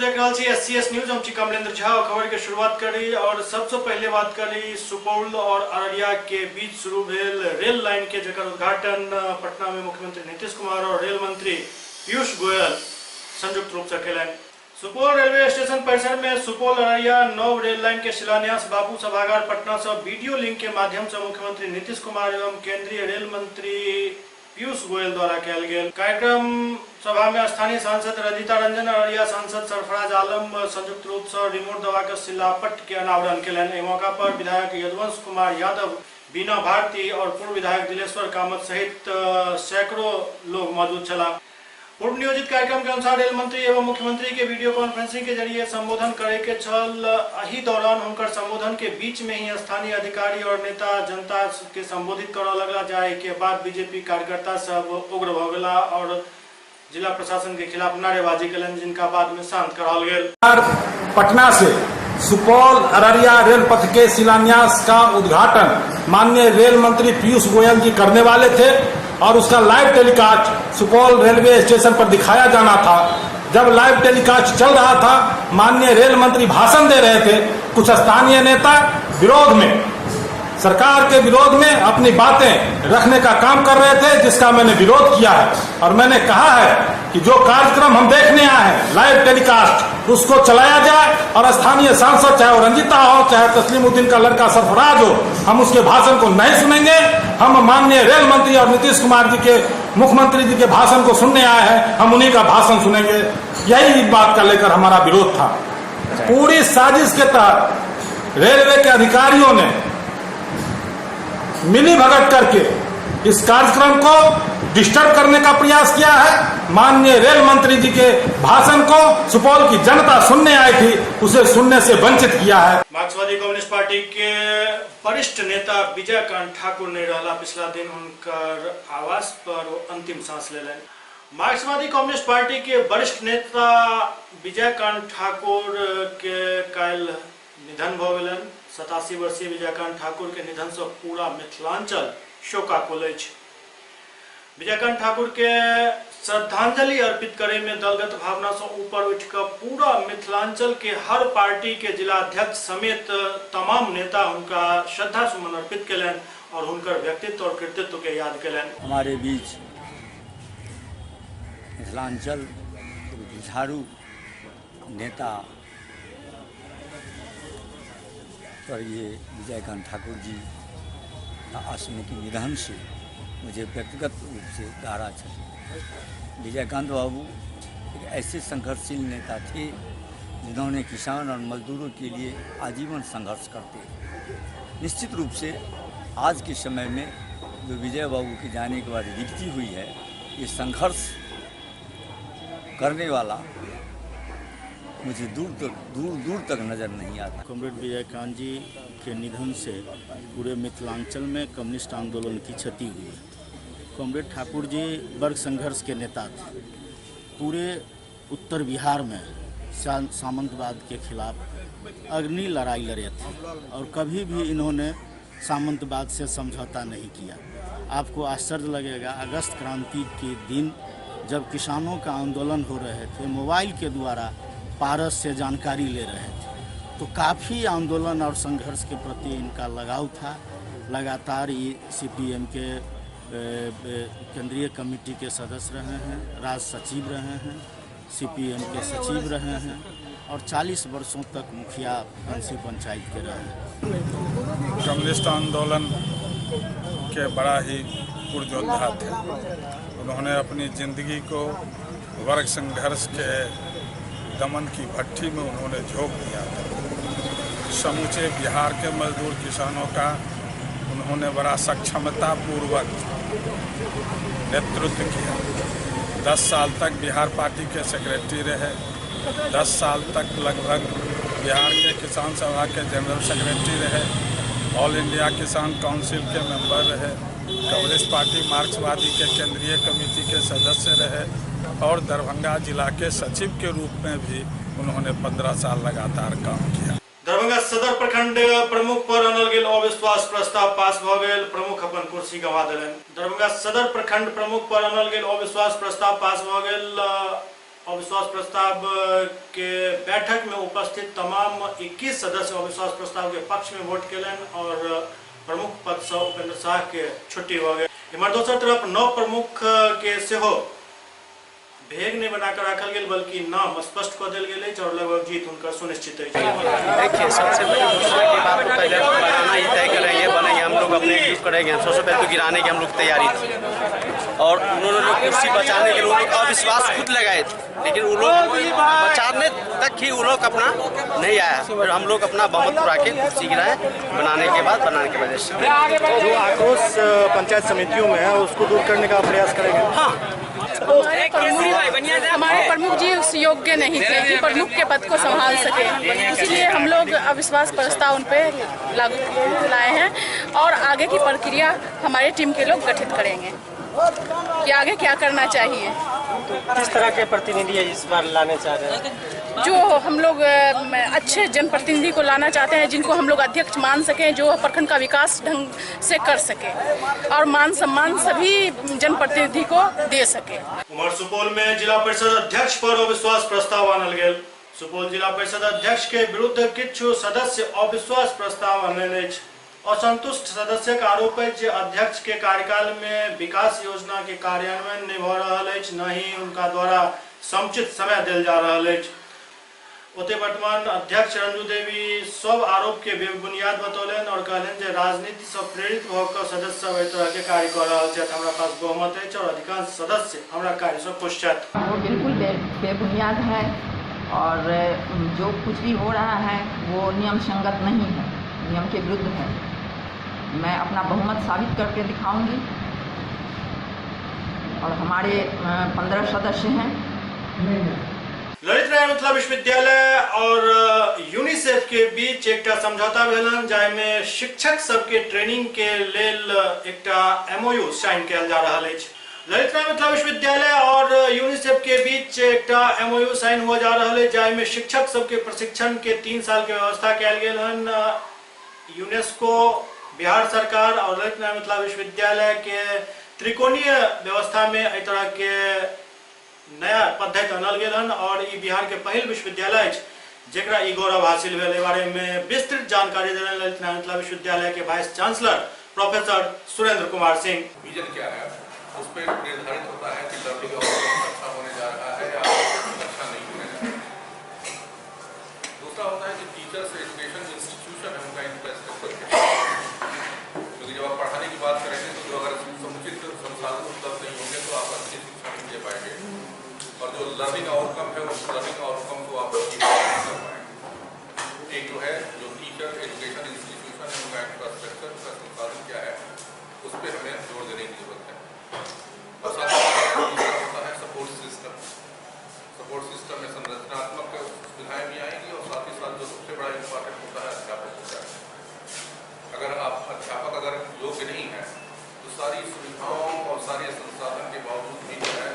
देख रहल छी एससीएस न्यूज। हम छी कमलेंद्र झा। खबर के शुरुआत करी और सबसे पहले बात करी सुपौल और अररिया के बीच शुरू भेल रेल लाइन के, जकर उद्घाटन पटना में मुख्यमंत्री नीतीश कुमार और रेल मंत्री पीयूष गोयल संयुक्त रूप से कयलनि। सुपौल रेलवे स्टेशन परिसर में सुपौल अररिया नव रेल लाइन के शिलान्यास बापू सभागार पटना से वीडियो लिंक के माध्यम से मुख्यमंत्री नीतीश कुमार एवं केंद्रीय रेल मंत्री पीयूष गोयल द्वारा कयल गेल। कार्यक्रम सभा में स्थानीय सांसद रंजीता रंजन, अररिया सांसद सरफराज आलम संयुक्त रूप से रिमोट दबा के शिलापट के अनावरण कयलनि। एहि मौका पर विधायक यदुवंश कुमार यादव, बीना भारती और पूर्व विधायक दिलेश्वर कामत सहित सैकड़ों लोग मौजूद छलाह। पूर्व नियोजित कार्यक्रम के अनुसार रेल मंत्री एवं मुख्यमंत्री के वीडियो कॉन्फ्रेंसिंग के जरिए संबोधन करे के छल। एही दौरान हुनकर संबोधन के बीच में ही स्थानीय अधिकारी और नेता जनता के संबोधित करऽ लगला, जाय के बाद बीजेपी कार्यकर्ता सब उग्र भऽ गेला और जिला प्रशासन के खिलाफ नारेबाजी कयलनि, जिनका बाद में शांत कराओल गेल। पटना से सुपौल अररिया रेल पथ के शिलान्यास का उद्घाटन माननीय रेल मंत्री पीयूष गोयल जी करने वाले थे और उसका live telecast Supaul railway station पर दिखाया जाना था। जब लाइव टेलीकास्ट चल रहा था, माननीय रेल मंत्री भाषण दे रहे थे, कुछ स्थानीय नेता विरोध में, सरकार के विरोध में अपनी बातें रखने का काम कर रहे थे, जिसका मैंने विरोध किया है। और मैंने कहा है कि जो कार्यक्रम हम देखने आए हैं लाइव टेलीकास्ट, उसको चलाया जाए और स्थानीय सांसद चाहे वो रंजीता हो, चाहे तस्लीमुद्दीन का लड़का सरफराज हो, हम उसके भाषण को नहीं सुनेंगे। हम माननीय रेल मंत्री और नीतीश कुमार जी के, मुख्यमंत्री जी के भाषण को सुनने आए हैं, हम उन्हीं का भाषण सुनेंगे। यही बात का लेकर हमारा विरोध था। पूरी साजिश के तहत रेलवे के अधिकारियों ने मिली भगत करके इस कार्यक्रम को डिस्टर्ब करने का प्रयास किया है। माननीय रेल मंत्री जी के भाषण को सुपौल की जनता सुनने आई थी, उसे सुनने से वंचित किया है। मार्क्सवादी कम्युनिस्ट पार्टी के वरिष्ठ नेता विजयकांत ठाकुर नहीं रहला। पिछला दिन हुनकर आवास पर वो अंतिम सांस लेलनि। मार्क्सवादी कम्युनिस्ट पार्टी के वरिष्ठ नेता विजयकांत ठाकुर के काल्हि निधन भऽ गेलनि। 87 वर्षीय विजयकांत ठाकुर के निधन से पूरा मिथिलांचल शोकाकुल अछि। विजयकांत ठाकुर के श्रद्धांजलि अर्पित करे में दलगत भावना से ऊपर उठिकऽ पूरा मिथिलांचल के हर पार्टी के जिलाध्यक्ष समेत तमाम नेता हुनका श्रद्धा सुमन अर्पित कयलनि और हुनकर व्यक्तित्व और कृतित्व के याद कयलनि। हमारे बीच मिथिलांचल जुझारू नेता स्वर्गीय विजयकांत ठाकुर जी का आकस्मिक निधन से मुझे व्यक्तिगत रूप से गहरा क्षति। विजयकांत बाबू एक ऐसे संघर्षशील नेता थे जिन्होंने किसान और मजदूरों के लिए आजीवन संघर्ष करते थे। निश्चित रूप से आज के समय में जो विजय बाबू के जाने के बाद रिक्ति हुई है, ये संघर्ष करने वाला मुझे दूर दूर तक नज़र नहीं आता। कॉमरेड विजयकांत जी के निधन से पूरे मिथिलांचल में कम्युनिस्ट आंदोलन की क्षति हुई है। कॉमरेड ठाकुर जी वर्ग संघर्ष के नेता थे। पूरे उत्तर बिहार में सामंतवाद के खिलाफ अग्नि लड़ाई लड़े थे और कभी भी इन्होंने सामंतवाद से समझौता नहीं किया। आपको आश्चर्य लगेगा, अगस्त क्रांति के दिन जब किसानों का आंदोलन हो रहे थे, मोबाइल के द्वारा पारस से जानकारी ले रहे थे, तो काफ़ी आंदोलन और संघर्ष के प्रति इनका लगाव था। लगातार ये सीपीएम के केंद्रीय कमेटी के सदस्य रहे हैं, राज्य सचिव रहे हैं, सीपीएम के सचिव रहे हैं और 40 वर्षों तक मुखिया अंशी पंचायत के रहे हैं। कम्युनिस्ट आंदोलन के बड़ा ही पुरजोद्धा थे। उन्होंने अपनी ज़िंदगी को वर्ग संघर्ष के दमन की भट्ठी में उन्होंने झोंक दिया था। समूचे बिहार के मजदूर किसानों का उन्होंने बड़ा सक्षमतापूर्वक नेतृत्व किया। 10 साल तक बिहार पार्टी के सेक्रेटरी रहे, 10 साल तक लगभग बिहार के किसान सभा के जनरल सेक्रेटरी रहे, ऑल इंडिया किसान काउंसिल के मेंबर रहे, कम्युनिस्ट पार्टी मार्क्सवादी के केंद्रीय कमेटी के सदस्य रहे और दरभंगा जिला के सचिव के रूप में भी उन्होंने 15 साल लगातार काम किया। दरभंगा सदर प्रखंड प्रमुख पर आनल गेल अविश्वास प्रस्ताव पास भऽ गेल, प्रमुख अपन कुर्सी गंवा देलनि। दरभंगा सदर प्रखंड प्रमुख पर आनल गेल अविश्वास प्रस्ताव पास भऽ गेल। अविश्वास प्रस्ताव के बैठक में उपस्थित तमाम 21 सदस्य अविश्वास प्रस्ताव के पक्ष में वोट केलनि और प्रमुख पद से उपेंद्र शाह के छुट्टी हो गए। इम्हर दोसर तरफ 9 प्रमुख के सेहो भेग नहीं बनाकर राखल गेल बल्कि नाम स्पष्ट कऽ देल गेल अछि और लगभग जीत हुनकर सुनिश्चित अछि। देखिए, सबसे पहले घोषणा के बाद तो पहले बनाना ही तय करेंगे, बनेंगे हम लोग अपने यूज करेंगे। सबसे पहले तो गिराने की हम लोग तैयारी थी और उन्होंने लोग कुर्सी बचाने के लिए अविश्वास खुद लगाए थे, लेकिन वो लोग बचाने तक ही वो लोग अपना नहीं आया। फिर हम लोग अपना बहुमत पुरा के कुर्सी गिराए बनाने के बाद, बनाने के वजह से जो आक्रोश पंचायत समितियों में है उसको दूर करने का प्रयास करेंगे। हाँ, हमारे प्रमुख जी उस योग्य नहीं थे कि प्रमुख के पद को संभाल सके, इसीलिए हम लोग अविश्वास प्रस्ताव उन पर लागू लाए हैं और आगे की प्रक्रिया हमारे टीम के लोग गठित करेंगे कि आगे क्या करना चाहिए। तो किस तरह के प्रतिनिधि इस बार लाने चाह रहे हैं? जो हम लोग अच्छे जनप्रतिनिधि को लाना चाहते हैं, जिनको हम लोग अध्यक्ष मान सकें, जो प्रखंड का विकास ढंग से कर सके और मान सम्मान सभी जनप्रतिनिधि को दे सके। उमर सुपौल में जिला परिषद अध्यक्ष पर अविश्वास प्रस्ताव आनल गेल। सुपौल जिला परिषद अध्यक्ष के विरुद्ध किछु सदस्य अविश्वास प्रस्ताव आनल अछि। असंतुष्ट सदस्य के आरोप अछि जे अध्यक्ष के कार्यकाल में विकास योजना के कार्यान्वयन नहीं भऽ रहल अछि, न ही उनका द्वारा समुचित समय देल जा रहल अछि। ओते वर्तमान अध्यक्ष रंजू देवी सब आरोप के बेबुनियाद बतौलनि और कहलनि जे राजनीति से प्रेरित भऽ कऽ सदस्य सब एहि तरह के कार्य कऽ रहल छथि। हमरा पास बहुमत अछि और अधिकांश सदस्य हमरा कार्य से खुश छथि। वो बिल्कुल बेबुनियाद है और जो कुछ भी हो रहा है वो नियम संगत नहीं है, नियम के विरुद्ध है। मैं अपना बहुमत साबित करके दिखाऊंगी और हमारे 15 सदस्य हैं। ललित नारायण मिथिला विश्वविद्यालय और यूनिसेफ के बीच एकटा समझौता भेलन जाहिमे शिक्षक सबके ट्रेनिंग के लेल एकटा एमओयू साइन कयल जा रहल अछि। ललित नारायण मिथिला विश्वविद्यालय और यूनिसेफ के बीच एकटा एमओयू साइन हुआ जा रहल अछि जाहिमे शिक्षक सबके प्रशिक्षण के 3 साल के व्यवस्था कयल गेल हन। यूनेस्को, बिहार सरकार और ललित नारायण मिथिला विश्वविद्यालय के त्रिकोणीय व्यवस्था में एहि तरह के नया पद्धति आनल गेल हन और ई बिहार के पहिल विश्वविद्यालय अछि जेकरा ई गौरव हासिल भेल। एहि बारे में विस्तृत जानकारी देलनि ललित नारायण मिथिला विश्वविद्यालय के vice chancellor professor Surendra Kumar Singh. Vision क्या है उस पर निर्धारित होता है कि लर्निंग आउटकम अच्छा होने जा रहा है या अच्छा नहीं होने जा रहा है। दूसरा होता है कि टीचर्स एजुकेशन इंस्टीट्यूशन है उनका इंफ्रास्ट्रक्चर क्या है, क्योंकि जब आप पढ़ाने की बात करेंगे तो जो अगर समुचित संसाधन उपलब्ध नहीं होंगे तो आप अच्छी शिक्षा नहीं दे पाएंगे और जो लर्निंग आउटकम है उस लर्निंग आउटकम को आप अचीव नहीं कर पाएंगे। एक जो है जो टीचर एजुकेशन इंस्टीट्यूशन है उनका इंफ्रास्ट्रक्चर, उनका संसाधन क्या है उस पर हमें जोर देने की जरूरत है। और साथ ही दूसरा होता है सपोर्ट सिस्टम। सपोर्ट सिस्टम में संरचनात्मक सुविधाएँ भी आएंगी और साथ ही साथ जो सबसे बड़ा इम्पॉर्टेंट होता है अध्यापक होता है। अगर आप अध्यापक अगर योग्य नहीं है तो सारी सुविधाओं और सारे संसाधन के बावजूद भी जो है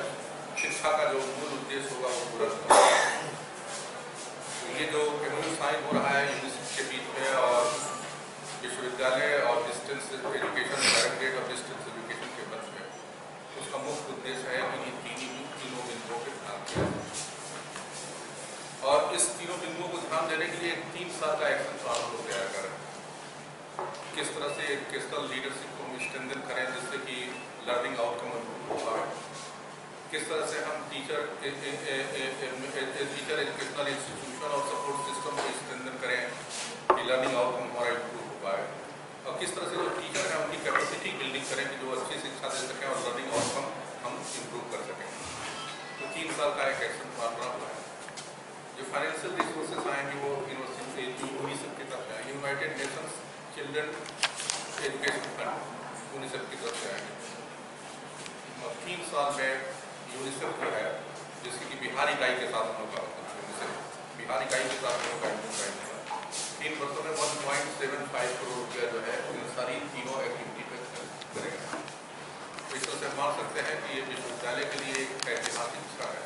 शिक्षा का जो मूल उद्देश्य होगा वो पूरा नहीं होगा। तो ये जो एमओयू साइन हो रहा है यूनिसेफ के बीच में और विश्वविद्यालय और distance education, directorate of distance education के बीच में, उसका मुख्य उद्देश्य है कि इन तीनों बिंदुओं पर ध्यान दिया और इस तीनों बिंदुओं को ध्यान देने के लिए 3 साल का एक्शन प्लान हम लोग तैयार कर रहे हैं। किस तरह से एजुकेशनल लीडरशिप को हम स्ट्रेंथन करें जिससे कि लर्निंग आउटकम इम्प्रूव हो पाए, किस तरह से हम टीचर एजुकेशनल इंस्टीट्यूशन और सपोर्ट सिस्टम को स्ट्रेंथन करें कि लर्निंग आउटकम हमारा इम्प्रूव हो पाए, और किस तरह से जो टीचर हैं उनकी कैपेसिटी बिल्डिंग करें कि जो अच्छी शिक्षा दे सकें और लर्निंग आउटकम हम इम्प्रूव कर सकें। तो 3 साल का एक एक्शन प्लान बना हुआ है। जो फाइनेंशियल रिसोर्सेज आएंगे वो यूनिवर्सिटी यूनिसेफ की तरफ से आएंगे, United Nations children education fund UNICEF की तरफ से आएंगे। और 3 साल में यूनिसेफ जो है, जिसकी कि बिहार इकाई के साथ हम लोग का यूनिसेफ बिहार इकाई के साथ हम लोग का 3 वर्षों में 1.75 करोड़ रुपया जो है इन सारी तीनों एक्टिविटी पर खर्च करेगा। तो इस तरह से मान सकते हैं कि ये विश्वविद्यालय के लिए एक ऐतिहासिक क्षण है,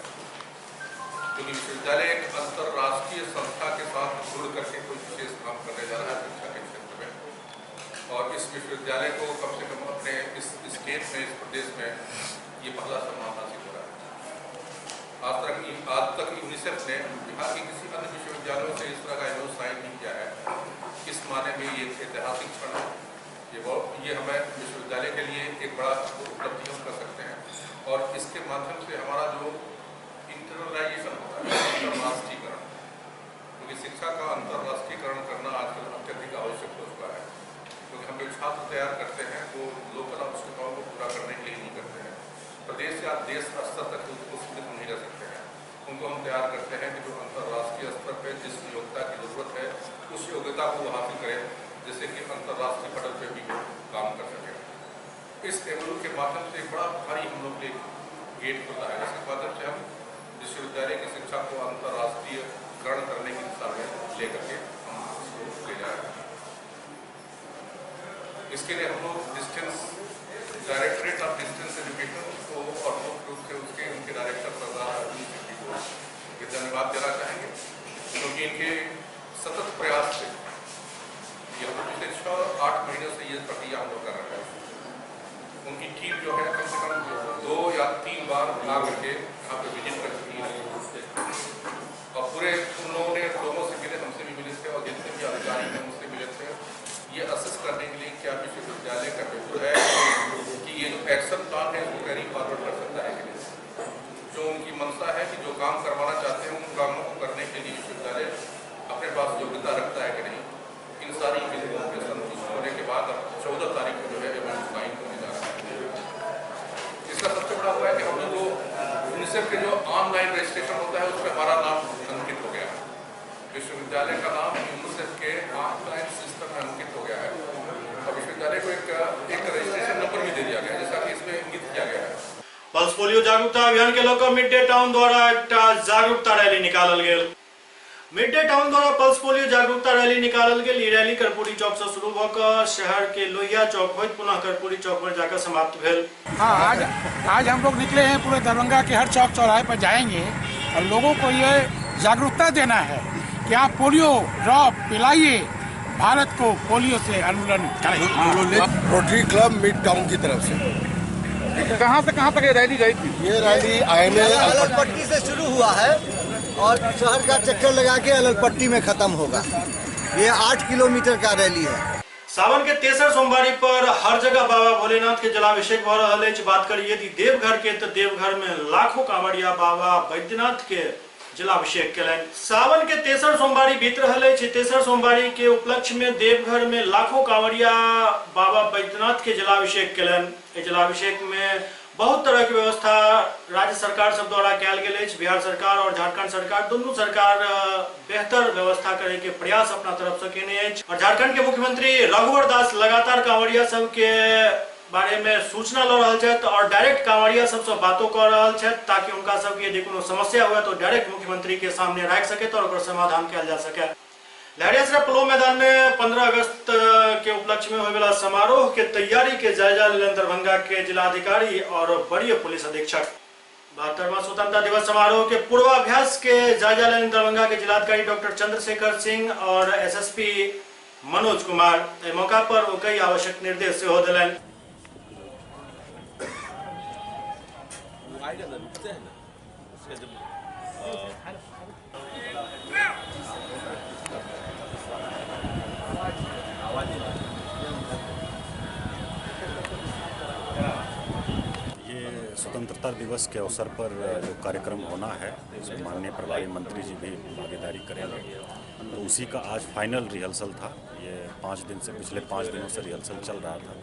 क्योंकि विश्वविद्यालय एक अंतर्राष्ट्रीय संस्था के साथ जुड़ करके कोई विशेष काम करने जा रहा है शिक्षा के क्षेत्र में। और इस विश्वविद्यालय को कम से कम अपने इस स्टेट में, इस प्रदेश में ये पहला सम्मान हासिल हो रहा है। आज यूनिसेफ ने बिहार के किसी अन्य विश्वविद्यालयों से इस तरह का एमओयू साइन नहीं किया है। इस माने में ये ऐतिहासिक क्षण है। ये हमें विश्वविद्यालय के लिए एक बड़ा उपलब्धि हम कर सकते हैं और इसके माध्यम से हमारा जो इंटरनलाइजेशन होता है, अंतर्राष्ट्रीयकरण, क्योंकि शिक्षा का अंतर्राष्ट्रीयकरण करना आजकल अत्यधिक आवश्यक हो चुका है, क्योंकि हम जो छात्र तैयार करते हैं वो लोकल आवश्यकताओं को पूरा करने के लिए नहीं करते हैं, प्रदेश या देश स्तर तक उसको सीमित नहीं रह सकते हैं। उनको हम तैयार करते हैं कि जो अंतर्राष्ट्रीय स्तर पर जिस योग्यता की जरूरत है उस योग्यता को वो हासिल करें, जिससे कि अंतर्राष्ट्रीय पटल पर भी वो काम कर सकें। इस एमओयू के माध्यम से एक बड़ा भारी हम लोग के गेट खुलता है, जिसके माध्यम से हम विश्वविद्यालय की शिक्षा को अंतर्राष्ट्रीयकरण करने की दिशा में लेकर के हम इसको ले जा रहे हैं। इसके लिए हम लोग distance directorate of distance education को और मुख्य रूप से उसके उनके डायरेक्टर सरदार अर्जुन सिंह जी को भी धन्यवाद देना चाहेंगे, क्योंकि इनके सतत प्रयास से ये हम पिछले 6-8 महीने से ये प्रक्रिया हम लोग कर रहे हैं। उनकी टीम जो है कम से कम 2 या 3 बार आ करके यहाँ पे विजिट कर चुकी है और पूरे उन लोगों ने लोगों से मिले, हमसे भी मिले थे और जितने भी अधिकारी हैं उनसे मिले थे, ये असेस करने के लिए क्या विश्वविद्यालय का पेपर है कि ये जो एक्शन प्लान है इसको कैरी फॉरवर्ड कर सकता है कि नहीं। जो उनकी मंशा है कि जो काम करवाना चाहते हैं उन कामों को करने के लिए विश्वविद्यालय अपने पास योग्यता रखता है कि नहीं, इन सारी बिंदुओं के संतुष्ट होने के बाद अब 14 तारीख को जो है एमओयू साइन होने जा रहा है। इसका सबसे बड़ा हुआ है कि हम लोग जो यूनिसेफ के जो ऑनलाइन रजिस्ट्रेशन होता है उसमें हमारा नाम अंकित हो गया है। विश्वविद्यालय का नाम यूनिसेफ के ऑनलाइन सिस्टम में अंकित हो गया है और विश्वविद्यालय को एक रजिस्ट्रेशन नंबर भी दे दिया गया है, जैसा कि इसमें इंगित किया गया है। पल्स पोलियो जागरूकता अभियान के लऽ कऽ मिड डे टाउन द्वारा एकटा जागरूकता रैली निकालल गेल। मिड डे टाउन द्वारा पल्स पोलियो जागरूकता रैली निकालल गेल। ई रैली कर्पूरी चौक से शुरू भऽ कऽ शहर के लोहिया चौक होइत पुनः कर्पूरी चौक पर जाकर समाप्त भेल। हाँ, आज हम लोग निकले हैं, पूरे दरभंगा के हर चौक चौराहे पर जाएंगे और लोगों को ये जागरूकता देना है कि आप पोलियो ड्रॉप पिलाइए, भारत को पोलियो से उन्मूलन करें। रोटरी क्लब मिड टाउन की तरफ से कहाँ से कहाँ तक ये रैली गई थी? ये रैली आईएनए अललपट्टी से शुरू हुआ है और शहर का चक्कर लगा के अललपट्टी में खत्म होगा। ये 8 किलोमीटर का रैली है। सावन के तेसर सोमवारी पर हर जगह बाबा भोलेनाथ के जलाभिषेक भ रहल अछि। बात करी यदि देवघर के तो देवघर में लाखों कांवरिया बाबा बैद्यनाथ के जलाभिषेक केलनि। सावन के तेसर सोमवारी बीत रहल अछि। तेसर सोमवारी के उपलक्ष्य में देवघर में लाखों कांवरिया बाबा बैद्यनाथ के जलाभिषेक केलनि। एहि जलाभिषेक में बहुत तरह के व्यवस्था राज्य सरकार सब द्वारा कयल गेल अछि। बिहार सरकार और झारखंड सरकार दुनू सरकार बेहतर व्यवस्था करे के प्रयास अपना तरफ से केने अछि। और झारखंड के मुख्यमंत्री रघुवर दास लगातार कांवरिया सब के बारे में सूचना ल रहल छथि और डायरेक्ट कांवरिया सबसे बातों कर रहल छथि ताकि उनका सबके यदि कोनो समस्या हुए तो डायरेक्ट मुख्यमंत्री के सामने राखि सके और ओकर समाधान कयल जा सके। लहरियासराय प्लो मैदान में 15 अगस्त के उपलक्ष्य में होने वाला समारोह के तैयारी के जायजा लेलनि दरभंगा के जिलाधिकारी और वरीय पुलिस अधीक्षक। 72वां स्वतंत्रता दिवस समारोह के पूर्वाभ्यास के जायजा लेलनि दरभंगा के जिलाधिकारी डॉक्टर चंद्रशेखर सिंह और एसएसपी मनोज कुमार। एहि मौका पर ओ कई आवश्यक निर्देश सेहो देलनि। ये स्वतंत्रता दिवस के अवसर पर जो कार्यक्रम होना है उसमें माननीय प्रभारी मंत्री जी भी भागीदारी करेंगे, तो उसी का आज फाइनल रिहर्सल था। ये 5 दिन से पिछले 5 दिनों से रिहर्सल चल रहा था,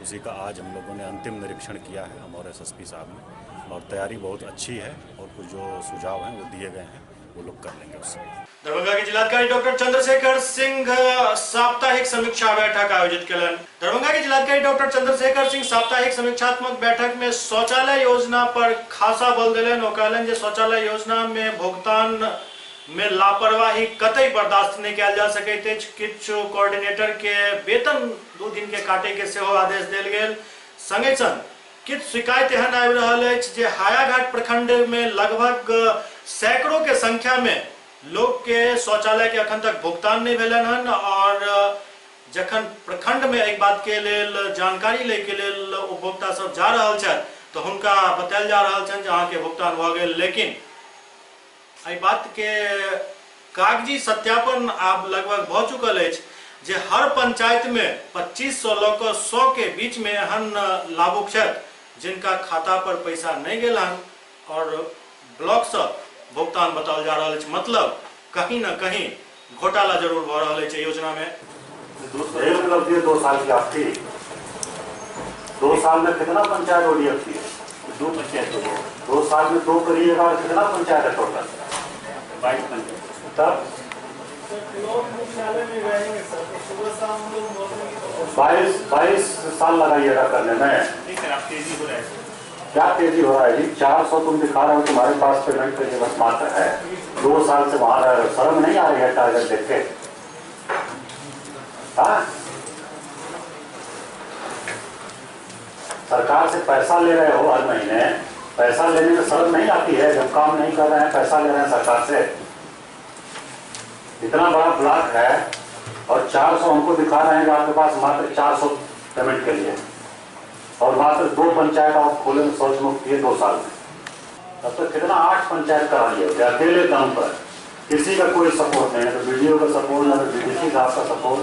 उसी का आज हम लोगों ने अंतिम निरीक्षण किया है हम और एसएसपी साहब ने, और तैयारी बहुत अच्छी है और कुछ जो सुझाव हैं वो दिए गए हैं, वो लोग कर लेंगे उससे। दरभंगा के जिलाधिकारी डॉक्टर चंद्रशेखर सिंह साप्ताहिक समीक्षा बैठक आयोजित केलनि। दरभंगा के जिलाधिकारी डॉक्टर चंद्रशेखर सिंह साप्ताहिक समीक्षात्मक बैठक में शौचालय योजना पर खासा बल देलनि। ओ कहलनि जे शौचालय योजना में भुगतान में लापरवाही कतई बर्दाश्त नहीं कयल जा सकैत अछि। किछु कोऑर्डिनेटर के वेतन 2 दिन के काटे के सेहो आदेश देल गेल। संगे संग किछु शिकायत एहन आबि रहल अछि जे हायाघाट प्रखंड में लगभग सैकड़ों के संख्या में लोग के शौचालय के अखन तक भुगतान नहीं भेलन हन और जखन प्रखंड में एक बात के लेल जानकारी ले के लेल उपभोक्ता सब जा रहल छथि तो हुनका बतायल जा रहल छनि जे अहाँके भुगतान भऽ गेल, लेकिन एहि बात के कागजी सत्यापन आब लगभग भऽ चुकल अछि जे हर पंचायत में 2500 लऽ कऽ 100 के बीच में एहन लाभुक छथि जिनका खाता पर पैसा नहीं गेल हन और ब्लॉक से भुगतान बताओल जा रहा है। मतलब कहीं न कहीं घोटाला जरूर भऽ रहल अछि योजना में। एक उपलब्धि 2 साल की आपकी, 2 साल में कितना पंचायत ओडीएफ की है? 2 पंचायत हो गया। 2 साल में 2 करिएगा और कितना पंचायत है टोटल? 22 पंचायत। तब मुख्यालय में रहेंगे सर, तो सुबह शाम हम लोग 22 साल लगाइएगा करने में। नहीं सर, आप तेजी हो रहा है। क्या तेजी हो रहा है जी? 400 तुम दिखा रहे हो, तुम्हारे पास पेमेंट का ये बस मात्र है। 2 साल से वहां रह रहे हो, शर्म नहीं आ रही है टारगेट देख के? हाँ, सरकार से पैसा ले रहे हो हर महीने, पैसा लेने में शर्म नहीं आती है? जब काम नहीं कर रहे हैं पैसा ले रहे हैं सरकार से। इतना बड़ा ब्लॉक है और 400 हमको दिखा रहे हैं कि आपके पास मात्र 400 पेमेंट के लिए, और मात्र 2 पंचायत आप खोले में शौच मुक्त किए 2 साल में। तब तक कितना 8 पंचायत करा लिए होते अकेले दम पर, किसी का कोई सपोर्ट नहीं है। तो बीडीओ का सपोर्ट ना तो बीडीसी साहब का सपोर्ट,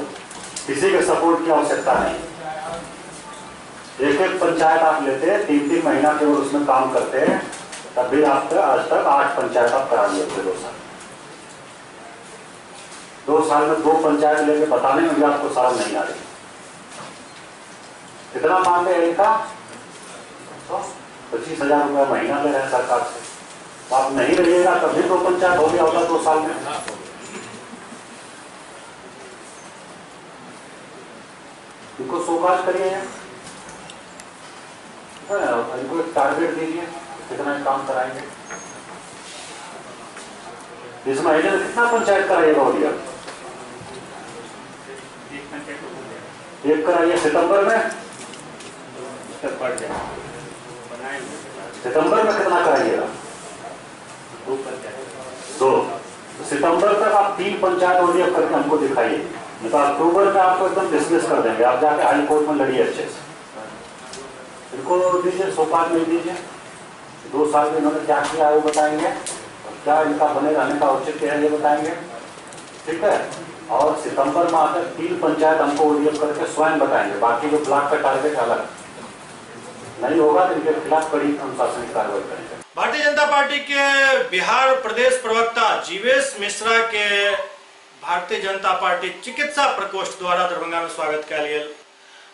किसी के सपोर्ट की आवश्यकता नहीं। एक एक पंचायत आप लेते, 3-3 महीना केवल उसमें काम करते, तब भी आपके आज तक 8 पंचायत आप करा लिए थे 2 साल। 2 साल में 2 पंचायत लेके बताने में भी आपको शर्म नहीं आ रही। कितना मांग रहे हैं इनका? 25,000 रुपया महीना ले रहे हैं सरकार से। तो आप नहीं रहिएगा तभी 2 पंचायत हो गया होगा 2 साल में। इनको शोकाज करिए, इनको एक टारगेट दीजिए कितना काम कराएंगे इस महीने में। कितना पंचायत कराइएगा? हो गया एक कराइए सितंबर में, सितंबर में कितना कराइएगा? 2 पंचायत। 2 तो सितंबर तक आप 3 पंचायत ओडीएफ करके हमको दिखाइए, नहीं तो अक्टूबर में आपको एकदम डिसमिस कर देंगे। आप जाके हाई कोर्ट में लड़िए अच्छे से। इनको दीजिए, सोपान में दीजिए। 2 साल में इन्होंने क्या किया है वो बताएंगे, और क्या इनका बने रहने का औचित्य है ये बताएंगे, ठीक है। और सितंबर में आकर 3 पंचायत हमको ओडीएफ करके स्वयं बताएंगे। बाकी जो ब्लॉक का टारगेट अलग नहीं होगा तो इनके खिलाफ कड़ी अनुशासनिक कार्रवाई करेंगे। भारतीय जनता पार्टी के बिहार प्रदेश प्रवक्ता जीवेश मिश्रा के भारतीय जनता पार्टी चिकित्सा प्रकोष्ठ द्वारा दरभंगा में स्वागत कयल गेल।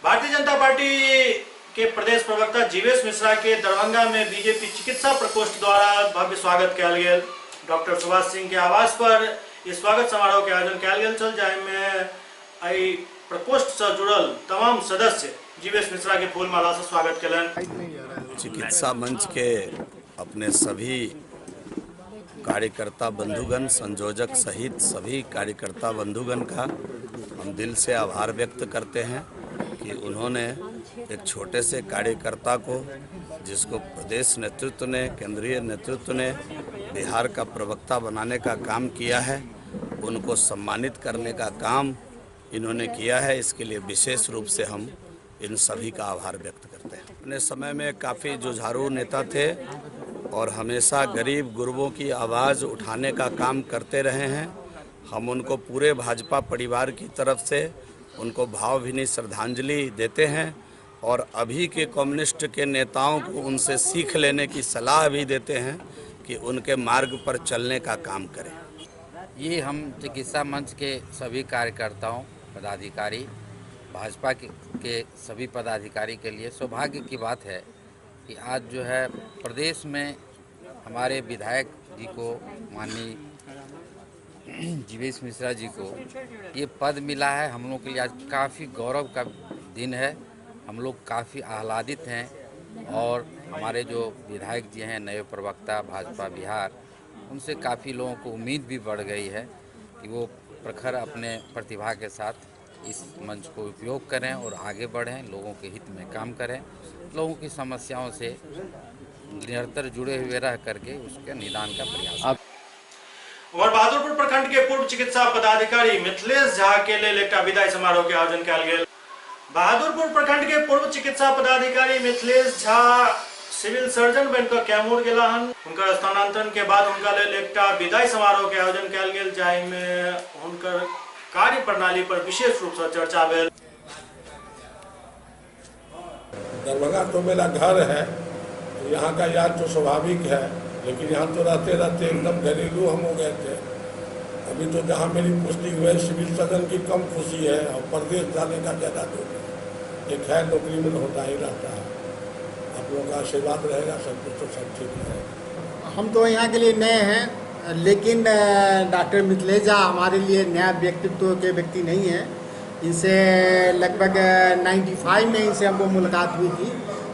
भारतीय जनता पार्टी के प्रदेश प्रवक्ता जीवेश मिश्रा के दरभंगा में बीजेपी चिकित्सा प्रकोष्ठ द्वारा भव्य स्वागत कयल गेल। डॉक्टर सुभाष सिंह के आवास पर इस स्वागत समारोह के आयोजन कयल गेल छल, जाहिमे एहि प्रकोष्ठ से जुड़ल तमाम सदस्य जीवेश मिश्रा के फूलमाला से स्वागत कयलनि। चिकित्सा मंच के अपने सभी कार्यकर्ता बंधुगण, संयोजक सहित सभी कार्यकर्ता बंधुगण का हम दिल से आभार व्यक्त करते हैं कि उन्होंने एक छोटे से कार्यकर्ता को, जिसको प्रदेश नेतृत्व ने, केंद्रीय नेतृत्व ने बिहार का प्रवक्ता बनाने का काम किया है, उनको सम्मानित करने का काम इन्होंने किया है। इसके लिए विशेष रूप से हम इन सभी का आभार व्यक्त करते हैं। अपने समय में काफ़ी जुझारू नेता थे और हमेशा गरीब गुरबों की आवाज़ उठाने का काम करते रहे हैं। हम उनको पूरे भाजपा परिवार की तरफ से उनको भावभीनी श्रद्धांजलि देते हैं और अभी के कम्युनिस्ट के नेताओं को उनसे सीख लेने की सलाह भी देते हैं कि उनके मार्ग पर चलने का काम करें। ये हम चिकित्सा मंच के सभी कार्यकर्ताओं, पदाधिकारी, भाजपा के सभी पदाधिकारी के लिए सौभाग्य की बात है कि आज जो है प्रदेश में हमारे विधायक जी को, माननीय जीवेश मिश्रा जी को ये पद मिला है। हम लोग के लिए आज काफ़ी गौरव का दिन है। हम लोग काफ़ी आह्लादित हैं और हमारे जो विधायक जी हैं, नए प्रवक्ता भाजपा बिहार, उनसे काफ़ी लोगों को उम्मीद भी बढ़ गई है कि वो प्रखर अपने प्रतिभा के साथ इस मंच को उपयोग करें और आगे बढ़ें, लोगों के हित में काम करें, लोगों की समस्याओं से निरंतर जुड़े हुए रह करके उसके निदान का प्रयास। और बहादुरपुर प्रखंड के पूर्व चिकित्सा पदाधिकारी मिथिलेश झा के लेल एकटा विदाई समारोह के आयोजन कयल गेल। बहादुरपुर प्रखंड के पूर्व चिकित्सा पदाधिकारी मिथिलेश झा सिविल सर्जन बनि कऽ कैमूर गेला हन। हुनकर स्थानांतरण के बाद हुनका लेल एकटा विदाई समारोह के आयोजन कयल गेल, जाहिमे हुनकर कार्य प्रणाली पर विशेष रूप से चर्चा भेल। दरभंगा तो मेरा घर है, यहाँ का याद तो स्वाभाविक है, लेकिन यहाँ तो रहते रहते एकदम घरेलू हम हो गए थे। अभी तो जहाँ मेरी पोस्टिंग हुई सिविल सर्जन की कम खुशी है और प्रदेश जाने का ज़्यादा दुख है। एक है नौकरी में तो होता ही रहता है। आप लोगों का आशीर्वाद रहेगा, सब कुछ तो सब ठीक रहेगा। हम तो यहाँ के लिए नए हैं, लेकिन डॉक्टर मिथिलेश झा हमारे लिए नया व्यक्तित्व के व्यक्ति नहीं हैं। इनसे लगभग 95 में इनसे हमको मुलाकात हुई थी।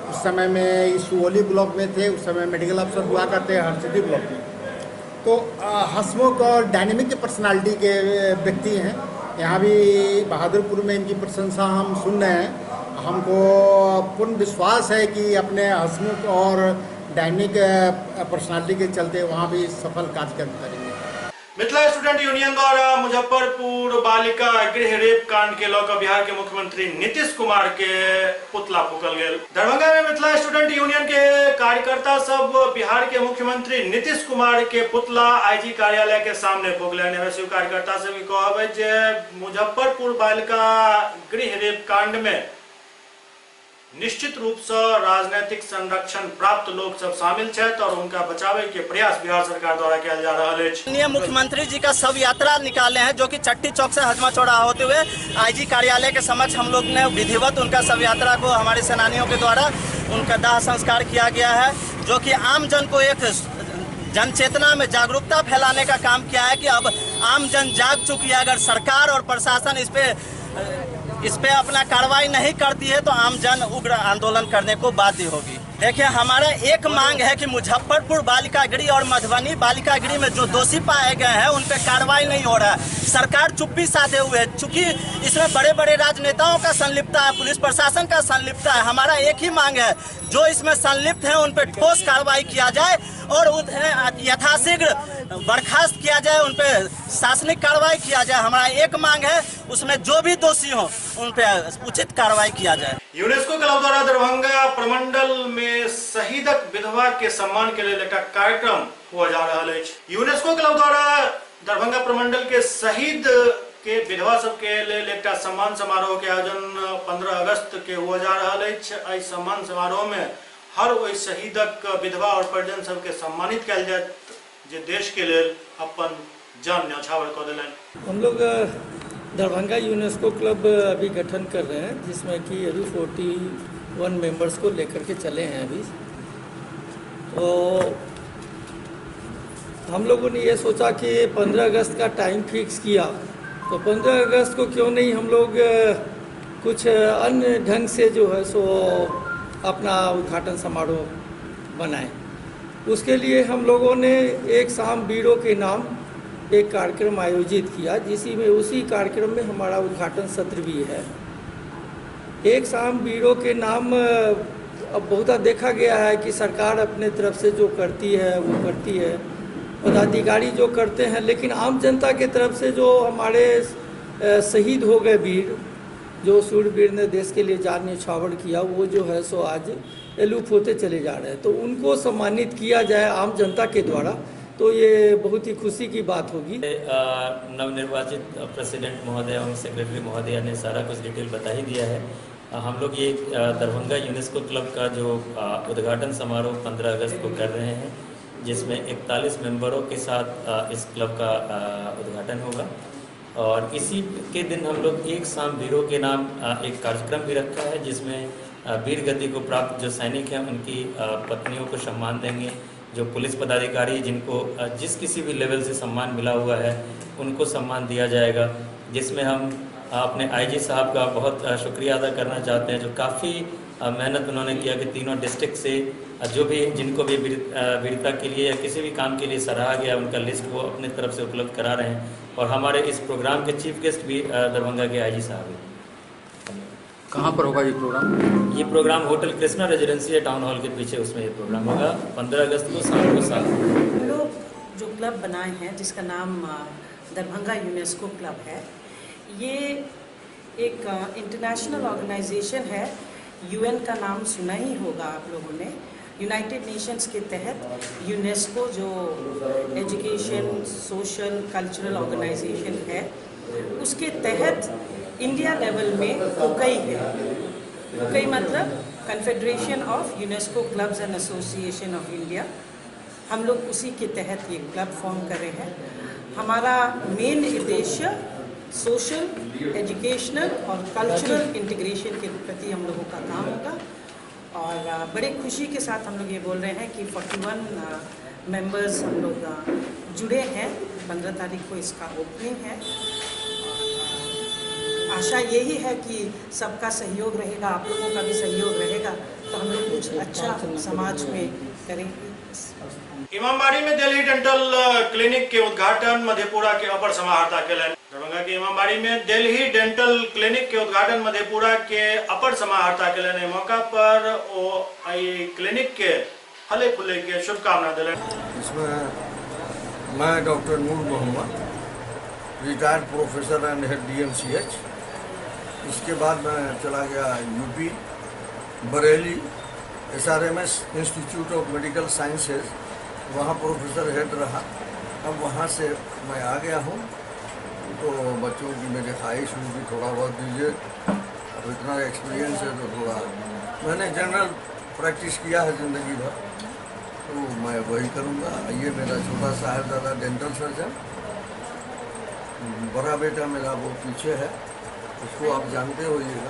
उस समय में सुगौली ब्लॉक में थे, उस समय मेडिकल अफसर हुआ करते हरसिद्धि ब्लॉक में। तो हंसमुख और डायनेमिक पर्सनालिटी के व्यक्ति हैं। यहाँ भी बहादुरपुर में इनकी प्रशंसा हम सुन रहे हैं। हमको पूर्ण विश्वास है कि अपने हंसमुख और डायनेमिक पर्सनालिटी के चलते वहाँ भी सफल कार्यक्रम करेंगे। मिथिला स्टूडेंट यूनियन द्वारा मुजफ्फरपुर बालिका गृह रेप कांड के लऽ कऽ बिहार के मुख्यमंत्री नीतीश कुमार के पुतला फूकल गेल। दरभंगा में मिथिला स्टूडेंट यूनियन के कार्यकर्ता सब बिहार के मुख्यमंत्री नीतीश कुमार के पुतला आईजी कार्यालय के सामने फूकलनि। एमएसयू कार्यकर्ता सब कहब जे मुजफ्फरपुर बालिका गृह रेप कांड में निश्चित रूप से राजनीतिक संरक्षण प्राप्त लोग सब शामिल छथि और उनका बचावे के प्रयास बिहार सरकार द्वारा किया जा रहा है। मुख्यमंत्री जी का शव यात्रा निकाले हैं, जो कि चट्टी चौक से हजमा चौराहा होते हुए आईजी कार्यालय के समक्ष हम लोग ने विधिवत उनका शव यात्रा को हमारे सेनानियों के द्वारा उनका दाह संस्कार किया गया है, जो कि आम जन को एक जनचेतना में जागरूकता फैलाने का काम किया है कि अब आम जन जाग चुकी है। अगर सरकार और प्रशासन इस पे अपना कार्रवाई नहीं करती है तो आम जन उग्र आंदोलन करने को बाध्य होगी। देखिए, हमारा एक मांग है कि मुजफ्फरपुर बालिका गृह और मधुबनी बालिका गृह में जो दोषी पाए गए हैं उन पे कार्रवाई नहीं हो रहा है। सरकार चुप्पी साधे हुए है, चूंकि इसमें बड़े बड़े राजनेताओं का संलिप्तता है, पुलिस प्रशासन का संलिप्तता है। हमारा एक ही मांग है, जो इसमें संलिप्त है उन पर ठोस कार्रवाई किया जाए और उन्हें यथाशीघ्र बर्खास्त किया जाए, उन पर शासनिक कार्रवाई किया जाए। हमारा एक मांग है, उसमें जो भी दोषी हो उन पर उचित कार्रवाई किया जाए। यूनेस्को क्लब द्वारा दरभंगा प्रमंडल में शहीदक विधवा के सम्मान के लिए एक कार्यक्रम हुआ जा रहा है। यूनेस्को क्लब द्वारा दरभंगा प्रमंडल के शहीद के विधवा सबके लिए एक सम्मान समारोह के आयोजन 15 अगस्त के हुआ जा रहा है। एहि सम्मान समारोह में हर ओहि शहीदक विधवा और परिजन सबके सम्मानित कयल जायत जे देश के लिए अपन जान न्यौछावर कऽ देलनि। हम लोग दरभंगा यूनेस्को क्लब अभी गठन कर रहे हैं, जिसमें कि अभी 41 मेंबर्स को लेकर के चले हैं अभी। तो हम लोगों ने ये सोचा कि 15 अगस्त का टाइम फिक्स किया, तो 15 अगस्त को क्यों नहीं हम लोग कुछ अन्य ढंग से जो है सो अपना उद्घाटन समारोह बनाएं। उसके लिए हम लोगों ने एक शाम वीरों के नाम एक कार्यक्रम आयोजित किया, जिसी में उसी कार्यक्रम में हमारा उद्घाटन सत्र भी है। एक शाम वीरों के नाम अब बहुत देखा गया है कि सरकार अपने तरफ से जो करती है वो करती है, पदाधिकारी जो करते हैं, लेकिन आम जनता के तरफ से जो हमारे शहीद हो गए वीर, जो सूरवीर ने देश के लिए जान न्यौछावर किया, वो जो है सो आज लुप्त होते चले जा रहे हैं। तो उनको सम्मानित किया जाए आम जनता के द्वारा, तो ये बहुत ही खुशी की बात होगी। नवनिर्वाचित प्रेसिडेंट महोदय एवं सेक्रेटरी महोदय ने सारा कुछ डिटेल बता ही दिया है। हम लोग ये दरभंगा यूनेस्को क्लब का जो उद्घाटन समारोह 15 अगस्त को कर रहे हैं, जिसमें 41 मेंबरों के साथ इस क्लब का उद्घाटन होगा। और इसी के दिन हम लोग एक शाम वीरों के नाम एक कार्यक्रम भी रखा है, जिसमें वीर गति को प्राप्त जो सैनिक हैं उनकी पत्नियों को सम्मान देंगे, जो पुलिस पदाधिकारी जिनको जिस किसी भी लेवल से सम्मान मिला हुआ है उनको सम्मान दिया जाएगा। जिसमें हम अपने आईजी साहब का बहुत शुक्रिया अदा करना चाहते हैं, जो काफ़ी मेहनत उन्होंने किया कि तीनों डिस्ट्रिक्ट से जो भी जिनको भी वीरता के लिए या किसी भी काम के लिए सराहा गया उनका लिस्ट वो अपने तरफ से उपलब्ध करा रहे हैं। और हमारे इस प्रोग्राम के चीफ गेस्ट भी दरभंगा के आईजी साहब हैं। कहाँ पर होगा ये प्रोग्राम? ये प्रोग्राम होटल कृष्णा रेजिडेंसी है, टाउन हॉल के पीछे, उसमें ये प्रोग्राम होगा 15 अगस्त को शाम को 7 बजे। हम लोग जो क्लब बनाए हैं जिसका नाम दरभंगा यूनेस्को क्लब है, ये एक इंटरनेशनल ऑर्गेनाइजेशन है। यूएन का नाम सुना ही होगा आप लोगों ने। यूनाइटेड नेशंस के तहत यूनेस्को जो एजुकेशन सोशल कल्चरल ऑर्गेनाइजेशन है, उसके तहत इंडिया लेवल में कोकई है। कोकई मतलब confederation of UNESCO clubs and association of India. हम लोग उसी के तहत ये क्लब फॉर्म कर रहे हैं। हमारा मेन उद्देश्य सोशल, एजुकेशनल और कल्चरल इंटीग्रेशन के प्रति हम लोगों का काम होगा। और बड़े खुशी के साथ हम लोग ये बोल रहे हैं कि 41 मेंबर्स हम लोग जुड़े हैं। 15 तारीख को इसका ओपनिंग है। आशा यही है कि सबका सहयोग रहेगा, आप लोगों का भी सहयोग रहेगा, तो हम लोग कुछ अच्छा समाज में करेंगे। इमामबाड़ी में दिल्ली डेंटल क्लिनिक के उद्घाटन मधेपुरा के अपर समाहर्ता केलनि। दरभंगा के इमामबाड़ी में दिल्ली डेंटल क्लिनिक के उद्घाटन मधेपुरा के अपर समाहर्ता केलनि। एहि मौका पर ओ एहि क्लिनिक के फले फूले के शुभकामना देलनि। इसमें मैं doctor Noor Mohammad, retired professor and head DMCH। इसके बाद मैं चला गया UP, Bareilly, SRMS institute of medical sciences, वहाँ प्रोफेसर हेड रहा। अब वहाँ से मैं आ गया हूँ, तो बच्चों की मेरी ख्वाहिश हुई कि थोड़ा बहुत दीजिए, अब इतना एक्सपीरियंस है तो थोड़ा मैंने जनरल प्रैक्टिस किया है ज़िंदगी भर, तो मैं वही करूँगा। ये मेरा छोटा साहबजादा डेंटल सर्जन, बड़ा बेटा मेरा वो पीछे है, उसको आप जानते होइएगा,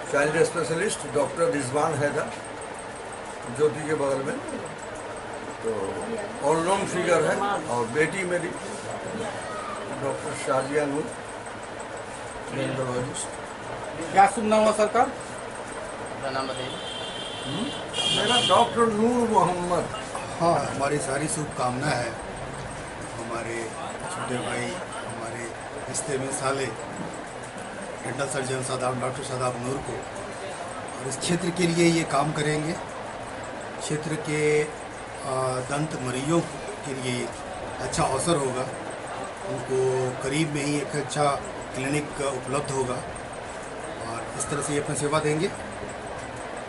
child specialist doctor Rizwan Haider, Jyoti के बगल में, तो ऑल नोन फिगर है। और बेटी मेरी डॉक्टर शाजिया नूर, डेंटोलॉजिस्ट। क्या शुभ नाम है सर का? अपना नाम बताइए। मेरा डॉक्टर नूर मोहम्मद। हाँ, हमारी सारी शुभकामना है हमारे छोटे भाई, हमारे रिश्ते में साले dental surgeon Shadab, doctor Shadab Noor को, और इस क्षेत्र के लिए ये काम करेंगे। क्षेत्र के दंत मरीजों के लिए अच्छा अवसर होगा, उनको करीब में ही एक अच्छा क्लिनिक उपलब्ध होगा और इस तरह से ये अपना सेवा देंगे।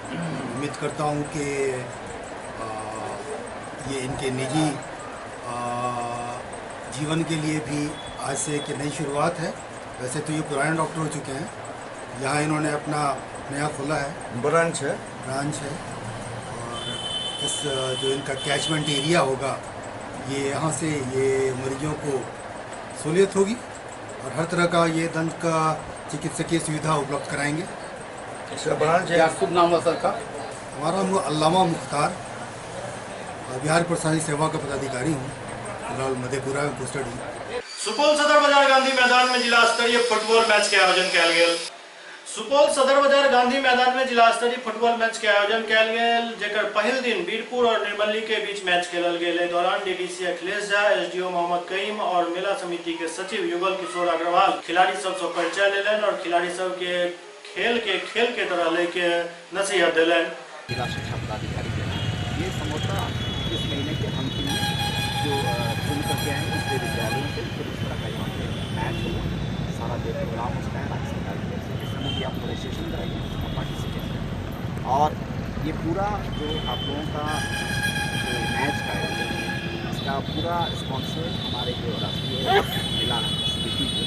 उम्मीद करता हूँ कि ये इनके निजी जीवन के लिए भी आज से एक नई शुरुआत है। वैसे तो ये पुराने डॉक्टर हो चुके हैं, यहाँ इन्होंने अपना नया खोला है, ब्रांच है और इस जो इनका कैचमेंट एरिया होगा, ये यहाँ से ये मरीजों को सहूलियत होगी और हर तरह का ये दंत का चिकित्सकीय सुविधा उपलब्ध कराएंगे। क्या शुभ नाम है सर का? हमारा अल्लामा मुख्तार, बिहार प्रशासनिक सेवा का पदाधिकारी हूँ, फिलहाल मधेपुरा में पोस्टेड हूँ। सुपौल सदर बाजार गांधी मैदान में जिला स्तरीय फुटबॉल मैच के आयोजन कयल गेल। सुपौल सदर बाजार गांधी मैदान में जिला स्तरीय फुटबॉल मैच के आयोजन कयल गेल, जेकर पहिल दिन वीरपुर और निर्मली के बीच मैच खेलल गेल। एहि दौरान डीडीसी अखिलेश झा, एसडीओ मोहम्मद कईम और मेला समिति के सचिव युगल किशोर अग्रवाल खिलाड़ी सबसे परिचय लेलनि और खिलाड़ी सबके खेल के तरह लेके नसीहत देलनि। जिला शिक्षा पदाधिकारी ये संभवतः इस महीने के अंतिम में जो चुन करके आएंगे उसके विद्यालयों से, फिर उस तरह का यहाँ पे मैच होगा, सारा जो प्रोग्राम उसका है राज्य सरकार की तरफ से, इस समय भी आप रजिस्ट्रेशन कराइए, उसका पार्टिसिपेट करें। और ये पूरा जो आप लोगों का जो मैच का आयोजन है, इसका पूरा स्पॉन्सर हमारे जो राष्ट्रीय मेला समिति है,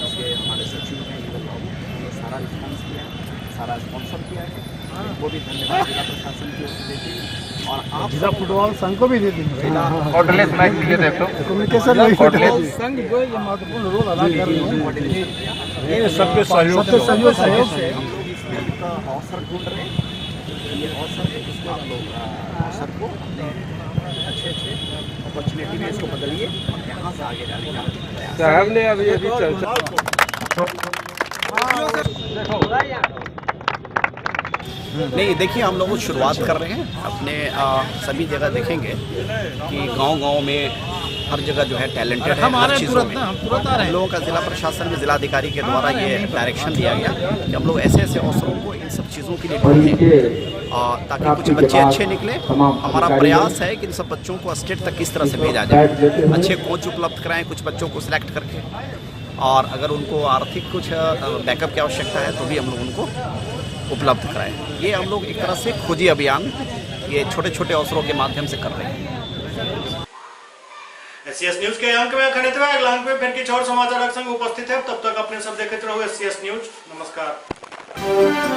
उसके हमारे सचिव हैं युगल बाबू, उन्होंने सारा रिस्पॉन्स किया है, सारा स्पॉन्सर किया है, उनको भी धन्यवाद जिला प्रशासन की ओर से देते हैं। और आप जिला फुटबॉल संघ को भी दे देंगे। कम्युनिकेशन संघ जो ये महत्वपूर्ण रोल अदा कर रहे हैं, सबके सहयोग से हम लोग इसमें एक अवसर ढूंढ रहे हैं। ये अवसर है, इसको आप लोग अवसर को अपने अच्छे अच्छे अपॉर्चुनिटी में इसको बदलिए और यहाँ से आगे जाने का साहब ने अभी अभी चर्चा। नहीं देखिए, हम लोग शुरुआत कर रहे हैं अपने सभी जगह देखेंगे कि गांव-गांव में हर जगह जो है टैलेंटेड है हर चीज़ों में। हम लोगों का जिला प्रशासन में जिलाधिकारी के द्वारा ये डायरेक्शन दिया गया कि हम लोग ऐसे ऐसे अवसरों को इन सब चीज़ों के लिए ढूंढें ताकि कुछ बच्चे अच्छे निकले। हमारा प्रयास है कि इन सब बच्चों को स्टेट तक किस तरह से भेजा जाए, अच्छे कोच उपलब्ध कराएँ कुछ बच्चों को सिलेक्ट करके, और अगर उनको आर्थिक कुछ बैकअप की आवश्यकता है तो भी हम लोग उनको उपलब्ध कराएं। ये हम लोग एक तरह से खोजी अभियान ये छोटे छोटे अवसरों के माध्यम से कर रहे हैं। एससीएस न्यूज के अंक में अखन एतबे। अगला अंक में फिर किछु और समाचारक संग उपस्थित है। तब तक अपने सब देखैत रहू एससीएस न्यूज। नमस्कार।